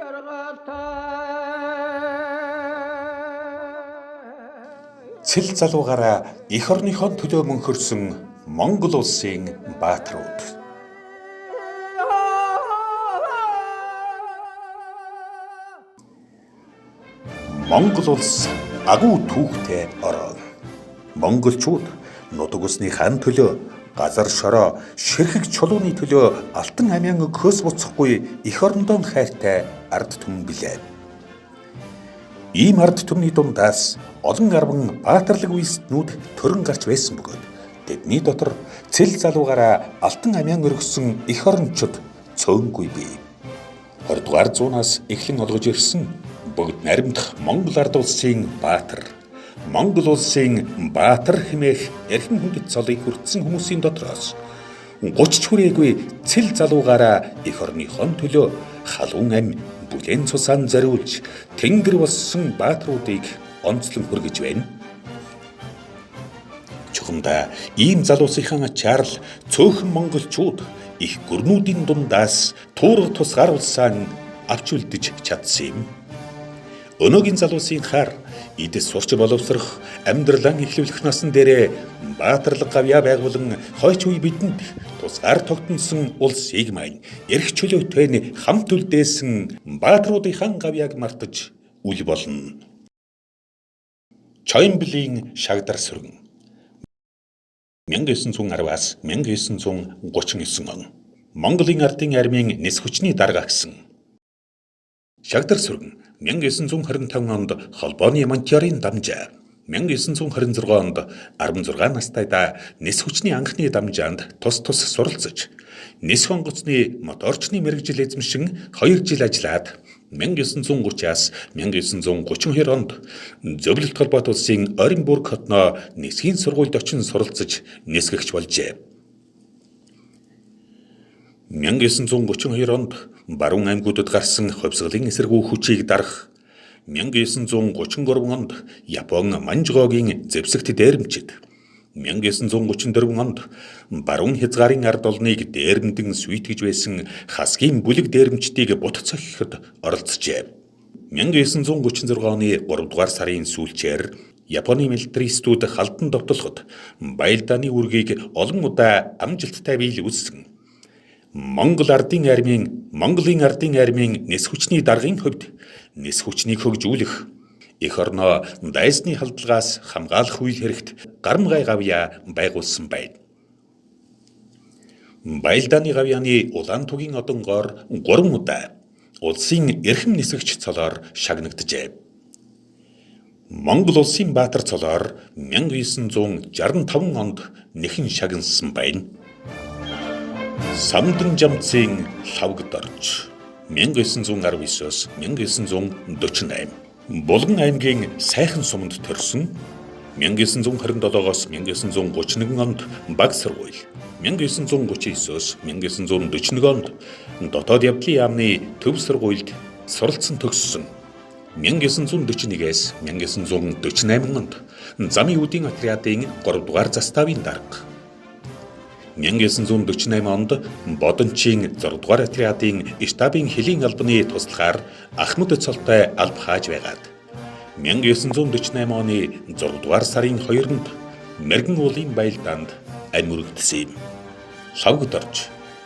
Жаргалтай. Цэл залуугаараа эх орныхоо төлөө мөнхөрсөн Монгол улсын бааtruуд. Монгол улс агуу түүхтэй орон. Монголчууд нутаг усны хан төлөө, газар шороо, ширхэг чулууны төлөө алтан амиан өгөхөөс буцахгүй эх орондоо хайртай ард түмэн билээ. Ийм ард түмний дундаас олон арван баатарлаг үеэстнүүд төрөн гарч байсан бөгөөд тэдний дотор цэл залуугаараа алтан амиан өргөсөн эх орончид цөөнгүй бий. 20 дугаар зуунаас эхлэн олгож ирсэн бүгд наримдах Монгол ард улсын баатар, Монгол улсын баатар хэмээх эрхэм хүндэт цолыг хүртсэн хүмүүсийн дотроос 30 ч хүрээгүй цэл залуугаараа эх орныхон төлөө халуун ам бүлээн цусаан зориулж тэнгэр болсон баатруудыг онцлон хүргэж байна. Чухамдаа ийм залуусынхаа ачаар л цөөхөн монголчууд их гүрнүүдийн дундаас туурга тусгаар улсаан авч үлдэж чадсан юм. Өнөөгийн залуусын хар эдэс сурч боловсрох, амьдралаа эхлүүлэх насан дээрээ баатарлаг гавьяа байгуулан хойч үе бидэнд тусгаар тогтносон улсыг маань эрх чөлөөтэй нь хамт үлдээсэн баатруудынхаа гавьяаг мартаж үл болно. Чоймблийн шагдар сүргэн 1910-аас 1939 он Монголын ардын армийн нис хүчний дарга гэсэн. Шагдар сүргэн 1925 онд холбооны Монтиорын дамжаа 1926 онд 16 настайдаа нис хүчний анхны дамжаанд тус тус суралцаж нисэх онгоцны моторчны мэргэжил эзэмшин 2 жил ажиллаад 1930-аас 1932 онд Зөвлөлт холбоот улсын Оренбург хотноо нисхийн сургуульд очин суралцаж нисгэгч болжээ. 1932 онд Баруун аймагуудад гарсан хувьсгалын эсэргүү хүчийг дарах 1933 онд Япон Манжгогийн зэвсэгт дээрэмчид 1934 онд Баруун хязгаарын ард олныг дээрэмдэн сүйтгэж байсан хасгийн бүлэг дээрэмчдийг бут цохиход оролцжээ. 1936 оны 3 дугаар сарын сүүлчээр Японы милитаристүүд халдан довтлоход баялдааны үүргийг олон удаа амжилттай биелүүлсэн. Монгол ардын армийн Монголын ардын армийн нис хүчний даргын хувьд нис хүчнийг хөгжүүлэх, эх орноо дайсны халдлагаас хамгаалах үйл хэрэгт гарамгай гавьяа байгуулсан байна. Баялдааны гавьяаны улаан тугийн одонгоор 3 удаа улсын эрхэм нисгэгч цолоор шагнагджээ. Монгол улсын баатар цолоор 1965 онд нэхэн шагнасан байна. Самдан жамцын лавгад орж 1919-оос 1948 Булган аймгийн сайхан суманд төрсөн 1927-оос 1931 онд баг сургууль 1939-оос 1941 онд дотоод явдлын яамны төв сургуульд суралцсан төгссөн. 1941-ээс 1948 онд замын үдийн отрядын 3 дугаар заставын дарга. 1948 онд Бодончийн 6 дугаар отрядын штабын хөлийн албаны туслахаар Ахмад цолтой алба хааж байгаад 1948 оны 6 дугаар сарын 2-нд Мэргэн уулын баялдаанд амь өргөдсөн юм. Лавгад орж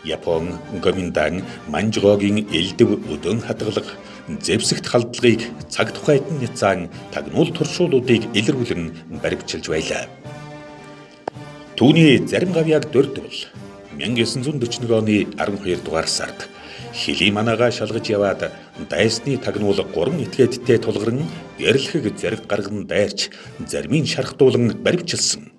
Япон, Гоминдан, Манжгогийн элдв өдөөн хадгалах зэвсэгт халдлагыг цаг тухайд нь няцаан тагнуул туршуулуудыг илрүүлэн баривчилж байлаа. Түүний зарим гавьяаг дурдвал 1941 оны 12 дугаар сард хөлийн манаагаа шалгаж яваад дайсны тагнуул 3 этгээдтэй тулгарн гэрлэхэг зэрэг гарган дайрч заримын шархтуулан баривчилсан.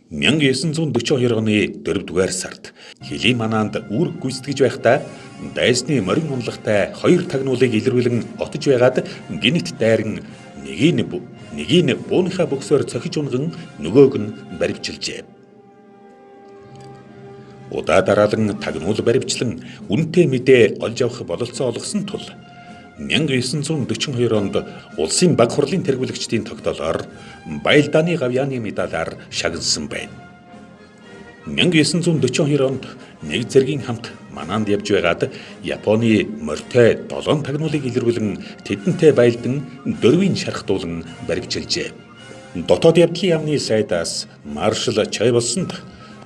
1942 оны 4 дугаар сард хөлийн манаанд үүрэг гүйцэтгэж байхдаа дайсны морин унлагтай 2 тагнуулыг илрүүлэн отож байгаад гинэт дайран нэгийг бууныхаа бөгсөөр цохиж унган нөгөөг нь баривчилжээ. Удаа дараалан тагнуул баривчлан үнэтэй мэдээ олж авах бололцоо олгосон тул 1942 онд улсын баг хурлын тэргүүлэгчдийн тогтоолоор Баялдааны гавьяаны медалаар шагнасан байна. 1942 онд нэг зэргийн хамт Манаанд явж байгаад Японы морьтой 7 тагнуулыг илрүүлэн тэдэнтэй байлдан 4-ийн шархтуулан баривчилжээ. Дотоод явдлын яамны сайдаас маршал Чойболсонд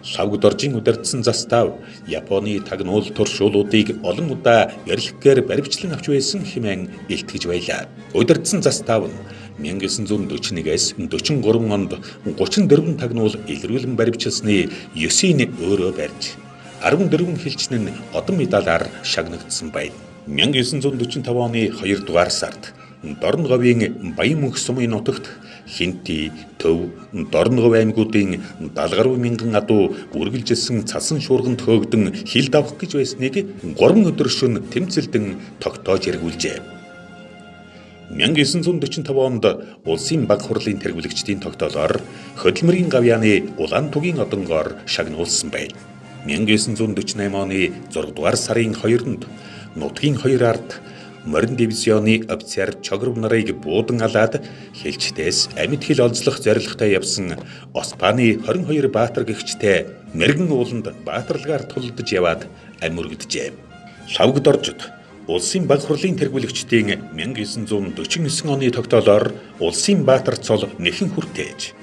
Лхавгдоржийн удирдсан застав Японы тагнуул туршуулуудыг олон удаа эрлэхгээр баривчлан авч байсан хэмээн илтгэж байлаа. Удирдсан застав нь 1941-ээс 43 онд 34 тагнуул илрүүлэн баривчилсны 9-ийг өөрөө барьж 14 хилчин нь одон медалаар шагнагдсан байна. 1945 оны 2 дугаар сард Дорноговын Баян мөнх сумын нутагт Хинти, Төв, Дорногов аймагуудын 70 гаруй мянган адуу үргэлжилсэн цасан шуурганд хөөгдөн хил давах гэж байсныг 3 өдөр шөнө тэмцэлдэн тогтоож эргүүлжээ. 1945 онд улсын баг хурлын тэргүүлэгчдийн тогтоолоор хөдөлмөрийн гавьяаны улаан тугийн одонгоор шагнуулсан байна. 1948 оны 6 дугаар сарын 2-нд нутгийн хоёр ард морин дивизионы офицер Чогров нарыг буудан алаад хилчдээс амьд хил олзлох зорилготой явсан Оспаны 22 баатар гэгчтэй мэрэгэн ууланд баатарлагаар тулдаж яваад амь өргөджээ. Лхавгдоржид улсын баг хурлын тэргүүлэгчдийн 1949 оны тогтоолоор улсын баатар цол нэхэн хүртээж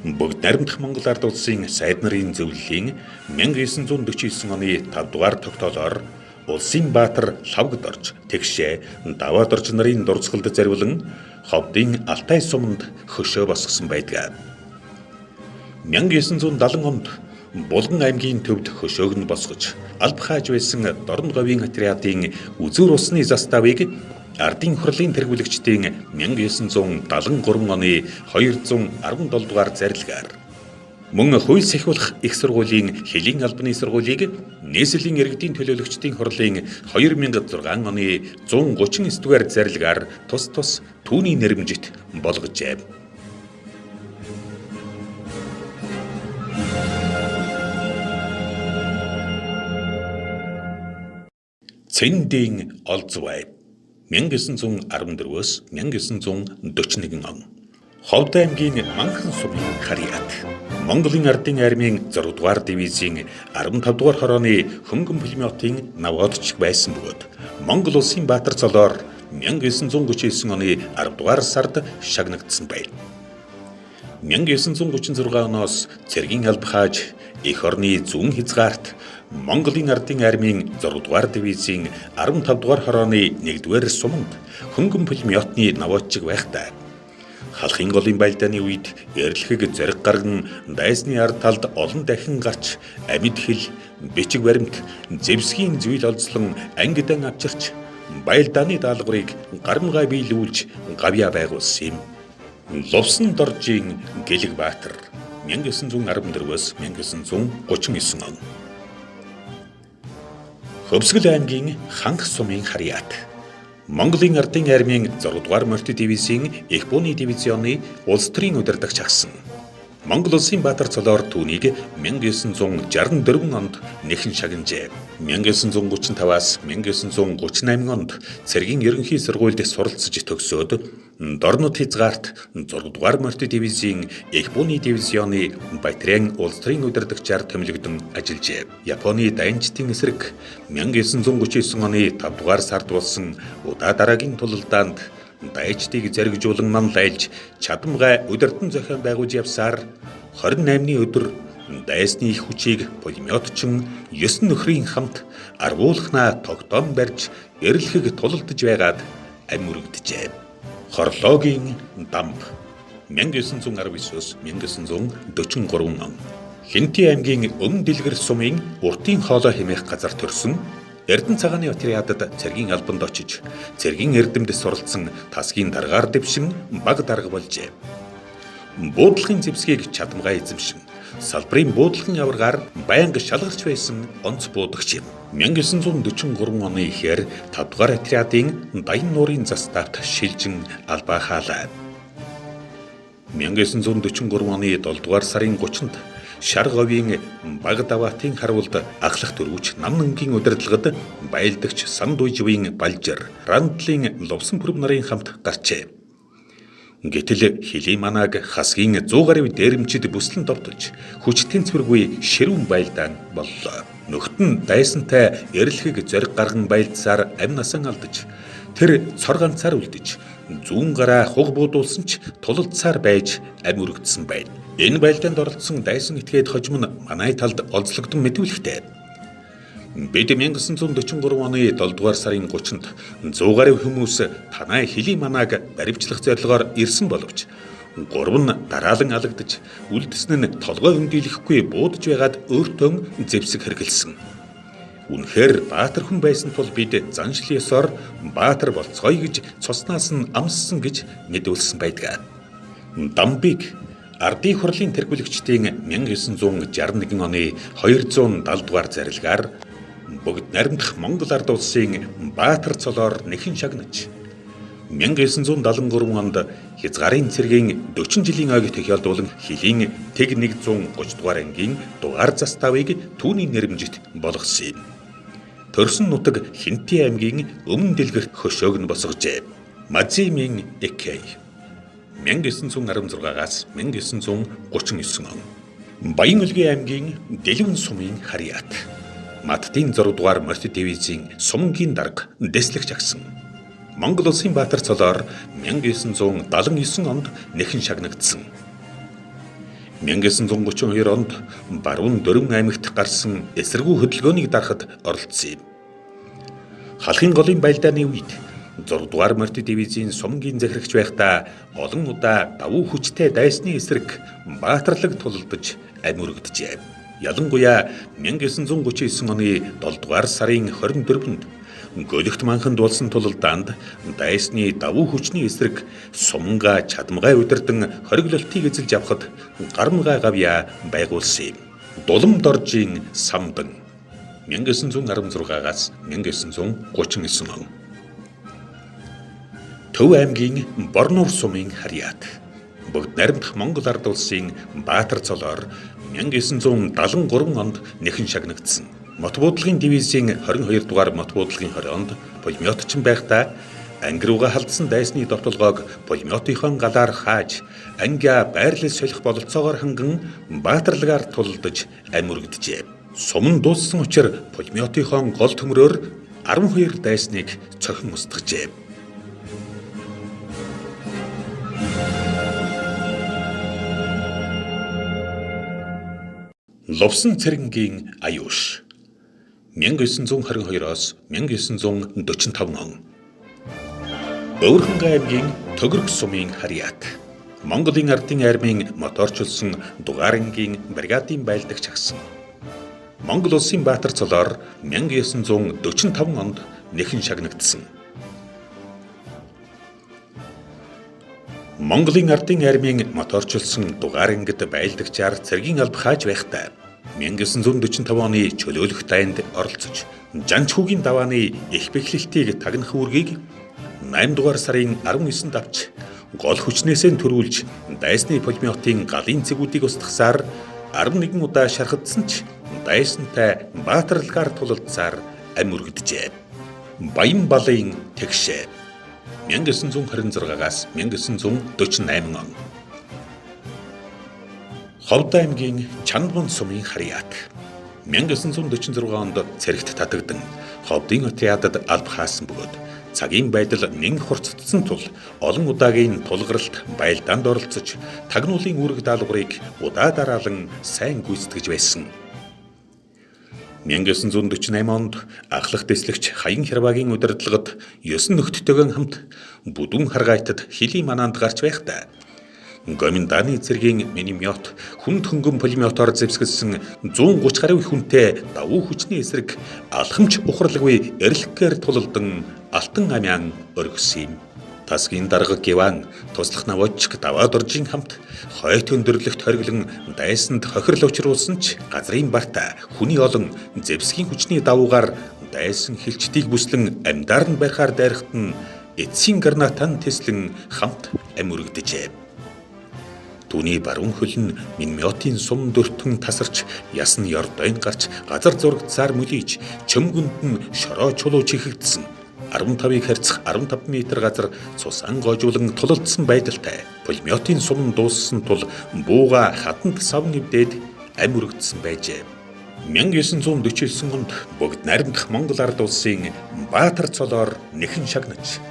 Бүгд найрамдах Монгол Ард улсын сайд нарын зөвлөлийн 1949 оны 5 дугаар тогтоолоор улсын баатар Лхавгдорж тэгшээ Даваадорж нарын дурсгалд зориулан Ховдын Алтай суманд хөшөө босгосон байдаг. 1970 онд Булган аймгийн төвд хөшөөг нь босгож алба хааж байсан Дорноговын отрядын үзүүр усны заставыг Ардын хурлын тэргүүлэгчдийн 1973 оны 217 дугаар зарилгаар мөн хууль сахиулах их сургуулийн хөлийн албаны сургуулийг нийслэлийн иргэдийн төлөөлөгчдийн хурлын 2006 оны 139 дугаар зарилгаар тус тус түүний нэрмжит болгожээ. Цэндийн Олзвай 1914-өөс 1941 он. Ховд аймгийн Манхан сумын Харьяат. Монголын ардын армийн 6 дугаар дивизийн 15 дугаар хорооны хөнгөн пулеметын навоодч байсан бөгөөд Монгол улсын баатар цолоор 1939 оны 10 дугаар сард шагнагдсан байна. 1936 оноос цэргийн алба хааж эх орны зүүн хязгаарт Монголын ардын армийн 6 дугаар дивизийн 15 дугаар хорооны 1-р суманд хөнгөн пулеметны навоодчиг байхдаа Халахын голын байлдааны үед эрлэхэг зориг гарган дайсны ард талд олон дахин гарч амьд хил, бичиг баримт, зэвсгийн зүйл олзлон ангидан авчирч байлдааны даалгаврыг гарамгай биелүүлж гавьяа байгуулсан юм. Лувсан Доржийн Гэлэг Баатар 1914-өөс 1939 он. Хөвсгөл аймгийн Ханх сумын Харьяат. Монголын ардын армийн 6 дугаар морьт дивизийн их бууны дивизионы улс төрийн удирдагч агсан. Монгол улсын баатар цолоор түүнийг 1964 онд нэхэн шагнажээ. 1935-аас 1938 онд цэргийн ерөнхий сургуульд суралцж төгсөөд Дорнод хязгаарт 6 дугаар морьт дивизийн их бууны дивизионы батарея улс төрийн удирдагчаар томилогдон ажиллажээ. Японы дайнчдын эсрэг 1939 оны 5 дугаар сард болсон удаа дараагийн тулалдаанд дайчдыг зоригжуулан манлайлж чадамгай удирдан зохион байгуулж явсаар 28-ны өдөр дайсны их хүчийг пулеметчин 9 нөхрийн хамт аргуулхнаа тогтоон барьж эрлэхэг тулалдаж байгаад амь өргөджээ. Хорлоогийн дамп 1919-өөс 1943 он. Хинти аймгийн Өмнө Дэлгэр сумын уртын хоолой хэмээх газар төрсөн Эрдэнэ цагааны отрядад цэргийн албанд очиж цэргийн эрдэмтэд суралцсан тасгийн даргаар дэвшин баг дарга болжээ. Буудлахын зэвсгийг чадамгай эзэмшин салбарын буудлахын аваргаар байнга шалгарч байсан онц буудагч юм. 1943 оны ихээр 5 дугаар отрядын Даян нуурын заставт шилжин албаа хаалаа. 1943 оны 7 дугаар сарын 30-нд Шар говийн баг даваатын харуулд ахлах дөрвч Намнангийн удирдлагад байлдагч Сандуйжвын Балжир Рандлын Лувсан пүрэв нарын хамт гарчээ. Гэтэл хилийн манааг хасгийн 100 гаруй дээрэмчид бүслэн довтолж хүч тэнцвэргүй ширүүн байлдаан боллоо. Нөхд нь дайсантай эрэлхэг зориг гарган байлдсаар амь насан алдаж, тэр цор ганцаар үлдэж, зүүн гараа хуг буудуулсан ч тулалдсаар байж амь өргөдсөн байна. Энэ байлдаанд оролцсон дайсан этгээд хожим нь манай талд олзлогдсон мэдүүлэхтэй. Бид 1943 оны 7 дугаар сарын 30-нд 100 гаруй хүмүүс танай хөлийн манааг баривчлах зорилгоор ирсэн боловч 3 нь дараалан алагдаж, үлдсэн нь толгой хөндийлөхгүй буудаж байгаад өөртөө зэвсэг хэргэлсэн. Үнэхээр баатар хүн байсан тул бид заншил ёсоор баатар болцгоё гэж цуснаас нь амссан гэж мэдүүлсэн байдаг. Дамбиг Ардын хурлын тэргүүлэгчдийн 1961 оны 270 дугаар зарилгаар бүгд найрамдах Монгол ард улсын баатар цолоор нэхэн шагнаж 1973 онд хязгаарын цэргийн 40 жилийн ойг тохиолдуулан хөлийн тэг 130 дугаар ангийн дугаар заставыг түүний нэрмжит болгосон юм. Төрсөн нутаг Хинти аймгийн өмнө дэлгэрт хөшөөг нь босгожээ. Мазимын Экэй 1916-аас 1939 он. Баян-Өлгий аймгийн Дэлвэн сумын Харьяат. Маттын 6 дугаар морьт дивизийн сумангийн дарга дэслэгч агсан. Монгол улсын баатар цолоор 1979 онд нэхэн шагнагдсан. 1932 онд Баруун Дөрвөн аймагт гарсан эсэргүү хөдөлгөөнийг дарахад оролцсон юм. Халахын голын байлдааны үед 6 дугаар морьт дивизийн сумангийн захирагч байхдаа олон удаа давуу хүчтэй дайсны эсрэг баатарлаг тулалдаж амь өргөджээ. Ялангуяа 1939 оны 7 дугаар сарын 24-нд Гөлөгт манханд болсон тулалдаанд дайсны давуу хүчний эсрэг сумангаа чадамгай удирдан хориглолтыг эзэлж авахад гарамгай гавьяа байгуулсан юм. Дулам доржийн самдан 1916-аас 1939 он. Төв аймгийн Борнуур сумын Харьяат. Бүгд найрамдах Монгол ард улсын баатар цолоор 1973 онд нэхэн шагнагдсан. Мот буудлагын дивизийн 22 дугаар мот буудлагын хорионд пулеметчин байхдаа анги руугаа халдсан дайсны довтолгоог пулеметынхон галаар хааж ангиа байрлал солих бололцоогоор ханган баатарлагаар тулалдаж амь өргөджээ. Сум нь дууссан учир пулеметынхон гол төмрөөр 12 дайсныг цохин устгажээ. Лувсан цэрэнгийн аюуш 1922-оос 1945 он. Өвөрхөнгай аймгийн Төгөрг сумын Харьяат. Монголын ардын армийн моторчилсан дугаарангийн бригадын байлдагч агсан. Монгол улсын баатар цолоор 1945 онд нэхэн шагнагдсан. Монголын ардын армийн моторчилсан дугаарангид байлдагчаар цэргийн алба хааж байхдаа 1945 оны чөлөөлөх дайнд оролцож Жанчхүүгийн давааны их бэхлэлтийг тагнах үүргийг 8 дугаар сарын 19-нд авч гол хүчнээсээ төрүүлж дайсны пулеметын галын цэгүүдийг устгасаар 11 удаа шархадсан ч дайсантай баатарлагаар тулалдсаар амь өргөджээ. Баян балын тэгшээ 1926-аас 1948 он. Ховд аймгийн Чандмон сумын Харьяат. 1946 онд цэрэгт татагдан Ховдын отрядад алба хаасан бөгөөд цагийн байдал нэн хурцдсан тул олон удаагийн тулгаралт байлдаанд оролцож тагнуулын үүрэг даалгаврыг удаа дараалан сайн гүйцэтгэж байсан. 1948 онд ахлах дэслэгч Хаян Хярвагийн удирдлагад 9 нөхдөтэйгөө хамт бүдүүн харгайтад хөлийн манаанд гарч байхдаа Гоминданы цэргийн минимёт хүнд хөнгөн пулеметоор зэвсгэлсэн 130 гаруй хүнтэй давуу хүчний эсрэг алхамч ухралгүй эрэлхгээр тулалдан алтан амиан өргөсөн юм. Тасгийн дарга Гиван туслах наводчик даваа доржийн хамт хойт өндөрлөгт хориглон дайсанд хохирол учруулсан ч газрын барта хүний олон зэвсгийн хүчний давуугаар дайсан хилчдийг бүслэн амьдаар нь барихаар дайрахад нь эцсийн гранатан тэслэн хамт ам өргөдөжээ. Түүний баруун хөл нь минометын сум дөртөн тасарч ясн ёрдойн гарч газар зурагдсаар мөлийж чөмгөнд нь шороо чулуу чихэгдсэн. 15-ыг харьцах 15 метр газар цусан гожуулан тулалдсан байдалтай пулеметын сум дууссан тул бууга хатанд савн эвдээд ам өргөдсөн байжээ. 1949 онд бүгд найрамдах Монгол ард улсын Баатар цолоор нэхэн шагнаж,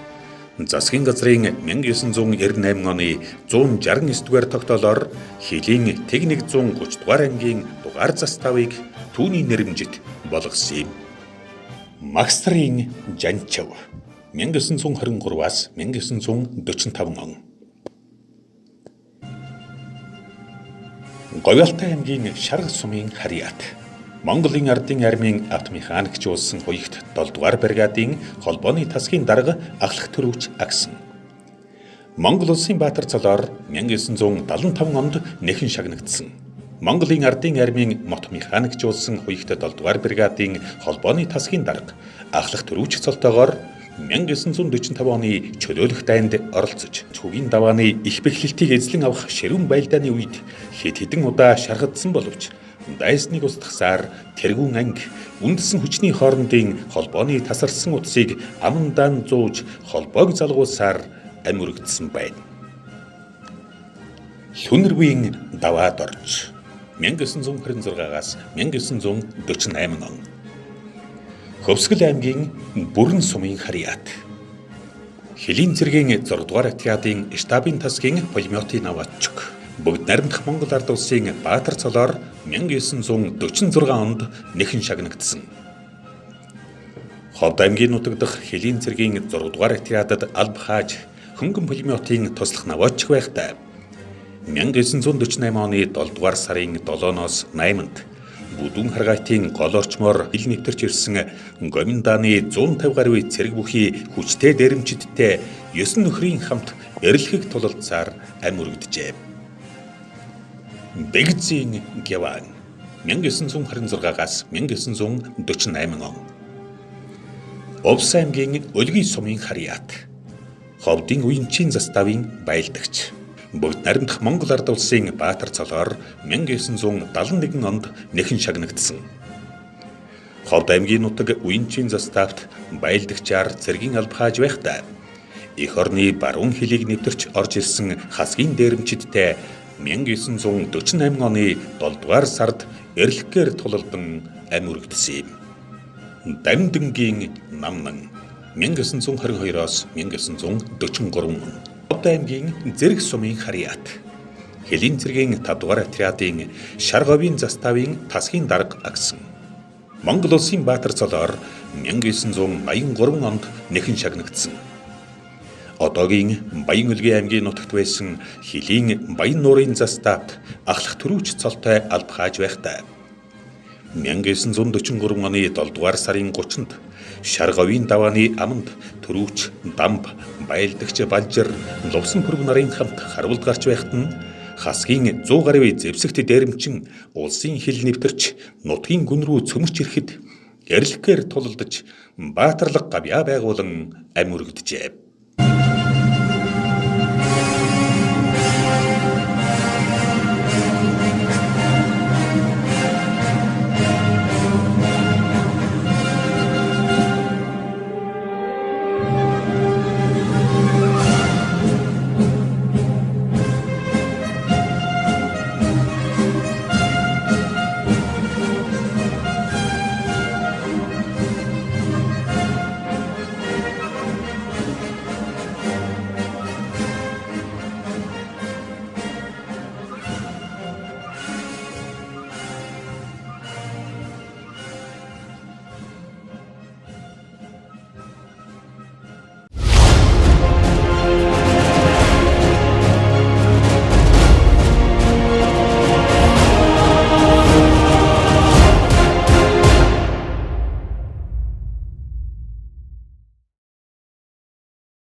засгийн газрын 1998 оны 169 дугаар тогтоолоор Хилийн тэг 130 дугаар ангийн дугаар заставыг түүний нэрэмжит болгосон юм. Магстрын Жанчав 1923-аас 1945 он. Говьалтай аймгийн Шарга сумын Харьяат. Монголын ардын армийн автомеханикч болсон хуягт 7 дугаар бригадын холбооны тасгийн дарга ахлах төрөвч агсан. Монгол улсын Баатар цолоор 1975 онд нэхэн шагнагдсан. Монголын ардын армийн мот механикч болсон хуягт 7 дугаар бригадын холбооны тасгийн дарга ахлах төрөвч цолтойгоор 1945 оны чөлөөлөх дайнд оролцож, цүгийн давааны их бэхлэлтийг эзлэн авах ширүүн байлдааны үед хэд хэдэн удаа шаргагдсан боловч дайсныг устгасаар тэргүүн анги үндсэн хүчний хоорондын холбооны тасарсан утсыг амандаан зууж холбоог залгуулсаар амь өргөдсөн байна. Лүнэрвийн даваад орж 1926-аас 1948 он. Хөвсгөл аймгийн Бүрэн сумын Харьяат. Хөлийн цэргийн 6 дугаар отрядын штабын тасгийн пулеметын наваатчиг. Бүгд найрамдах Монгол ард улсын Баатар цолоор 1946 онд нэхэн шагнагдсан. Ховд аймгийн нутагдах Хөлийн цэргийн 6 дугаар отрядад алба хааж хөнгөн пулеметын туслах наваатчиг байхдаа 1948 оны 7 дугаар сарын 7-оос 8-нд Бүдүүн харгайтын гол орчмоор хил нэвтэрч ирсэн Гоминдааны 150 гаруй цэрэг бүхий хүчтэй дээрэмчидтэй 9 нөхрийн хамт эрэлхэг тулалдсаар амь өргөджээ. Бэгзийн Гяван 1926-аас 1948 он. Овс аймгийн Өлгий сумын Харьяат. Ховдын уянчийн заставын байлдагч. Бүгд найрамдах Монгол ард улсын Баатар цолоор 1971 онд нэхэн шагнагдсан. Ховд аймгийн нутаг уянчийн заставт байлдагчаар цэргийн алба хааж байхдаа эх орны баруун хилийг нэвтэрч орж ирсэн хасгийн дээрэмчидтэй 1948 оны 7 дугаар сард эрлэхээр тулалдан амь өргөдсөн юм. Дамдингийн намнан 1922-оос 1943 он. Ховд аймгийн Зэрэг сумын Харьяат. Хөлийн цэргийн 5 дугаар отрядын Шарговын заставын тасгийн дарга агсан. Монгол улсын Баатар цолоор 1983 онд нэхэн шагнагдсан. Одоогийн Баян-Өлгий аймгийн нутагт байсан Хөлийн Баян нуурын заставт ахлах төрөвч цолтой алба хааж байхдаа 1943 оны 7 дугаар сарын 30-нд Шарговын давааны аманд төрөвч Дамб, байлдагч Балжир, Лувсан пүрв нарын хамт харуулд гарч байхад нь хасгийн 100 гаруй зэвсэгт дээрэмчин улсын хил нэвтэрч нутгийн гүн рүү цөмөрч ирэхэд эрлэхээр тулалдаж баатарлаг гавьяа байгуулан амь өргөджээ.